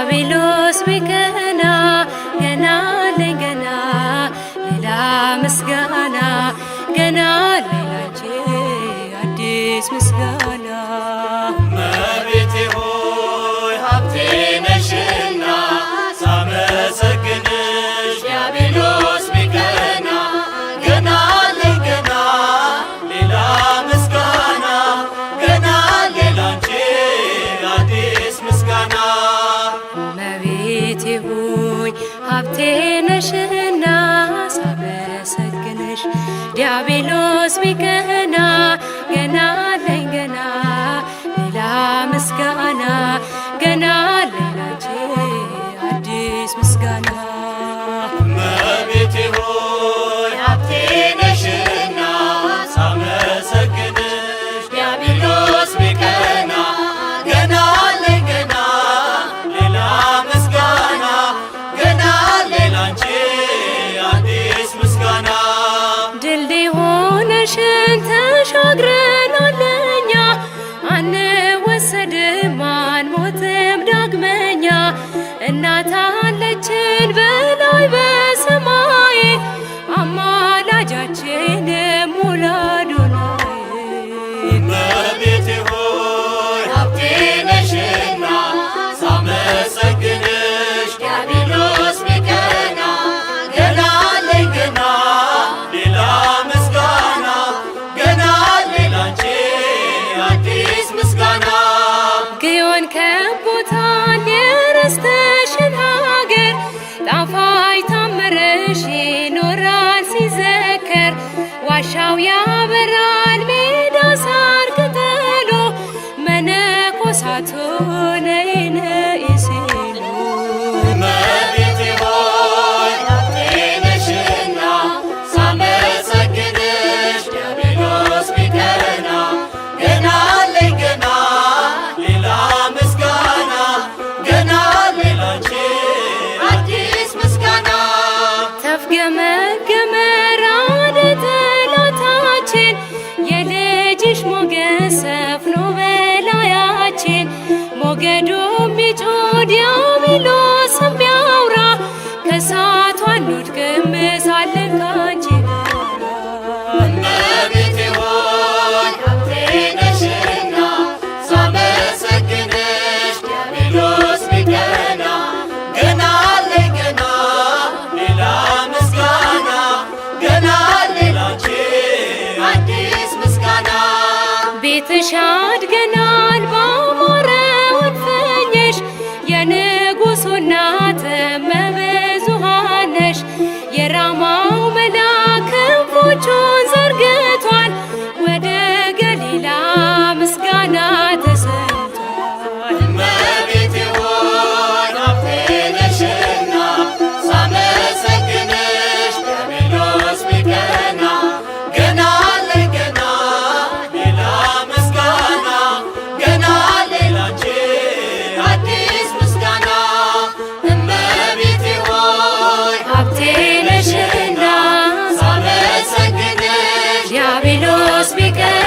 ዲያብሎስ ቢቀና ገና አለኝ ገና ሌላ ምስጋና ገና አለኝ ላንቺ አዲስ ምስጋና። እመቤቴ ሆይ ሀብቴ ነሽና ሳመሰግንሽ ዲያብሎስ ቢቀና ገና አለኝ ገና ሌላ ምስጋና ገና አለኝ ላንቺ አዲስ ምስጋና። እመቤቴ ሆይ ሀብቴ ነሽና ሳመሰግንሽ ዲያብሎስ ቢቀና ገና አለኝ ገና ሌላ ምስጋና ገና አለኝ ላንቺ አዲስ ምስጋና። እመቤቴ ሆይ ሀብቴ ነሽና ሳመሰግንሽ ዲያብሎስ ቢቀና ገና አለኝ ገና ሌላ ምስጋና ገና አለኝ ላንቺ አዲስ ምስጋና። ድልድይ ሆነሽን ተሻግረናል እኛ፣ አንወሰድም አንሞትም ዳግመኛ። እናት አለችን በላይ በሰማይ፣ አማላጃችን ሙላዶናይ። እመቤቴ ሆይ ሀብቴ ነሽና ሳመሰግንሽ ዲያብሎስ ቢቀና ገና አለኝ ገና ሌላ ምስጋና ገና አለኝ ላንቺ አዲስ ምስጋና። ግዮን ከቦታል የርስትሽን ሀገር፣ ጣፋጭ ታምርሽ ይኖራል ሲዘከር። ዋሻው ያበራል ሜዳ ሳር ቅጠሉ፣ መነኮሳቱ ነይ ነይ ሲሉ። እመቤቴ ሆይ ሀብቴ ነሽና ሳመሰግንሽ ዲያብሎስ ቢቀና ገና አለኝ ገና ሌላ ምስጋና ገና አለኝ ላንቺ አዲስ ምስጋና። ተፍገመገመ ራደ ጠላታችን፣ የልጅሽ ሞገስ ሰፍኖ በላያችን። ሞገዱ ቢጮህ ዲያብሎስም ቢያወራ፣ ከእሳቱ አንወድቅም ሳለን ካንቺ ጋራ። እመቤቴ ሆይ ሀብቴ ነሽና ሳመሰግንሽ ዲያብሎስ ቢቀና ገና አለኝ ገና ሌላ ምስጋና ገና አለኝ ላንቺ አዲስ ምስጋና። ቤትሽ አድገናል ባማረው እልፍኝሽ፣ የንጉሡ እናት እመብዙኃን ነሽ። የራማው መልአክ ክንፎቹን ዘርግቷል፣ ወደ ገሊላ ምስጋና ተሰምቷል። እመቤቴ ሆይ ሀብቴ ነሽና ሳመሰግንሽ ዲያብሎስ ቢቀና ገና አለኝ ገና ሌላ ምስጋና ገና አለኝ ላንቺ አዲስ ምስጋና። እመቤቴ ሆይ ሀብቴ ነሽና ሳመሰግንሽ ዲያብሎስ ቢቀና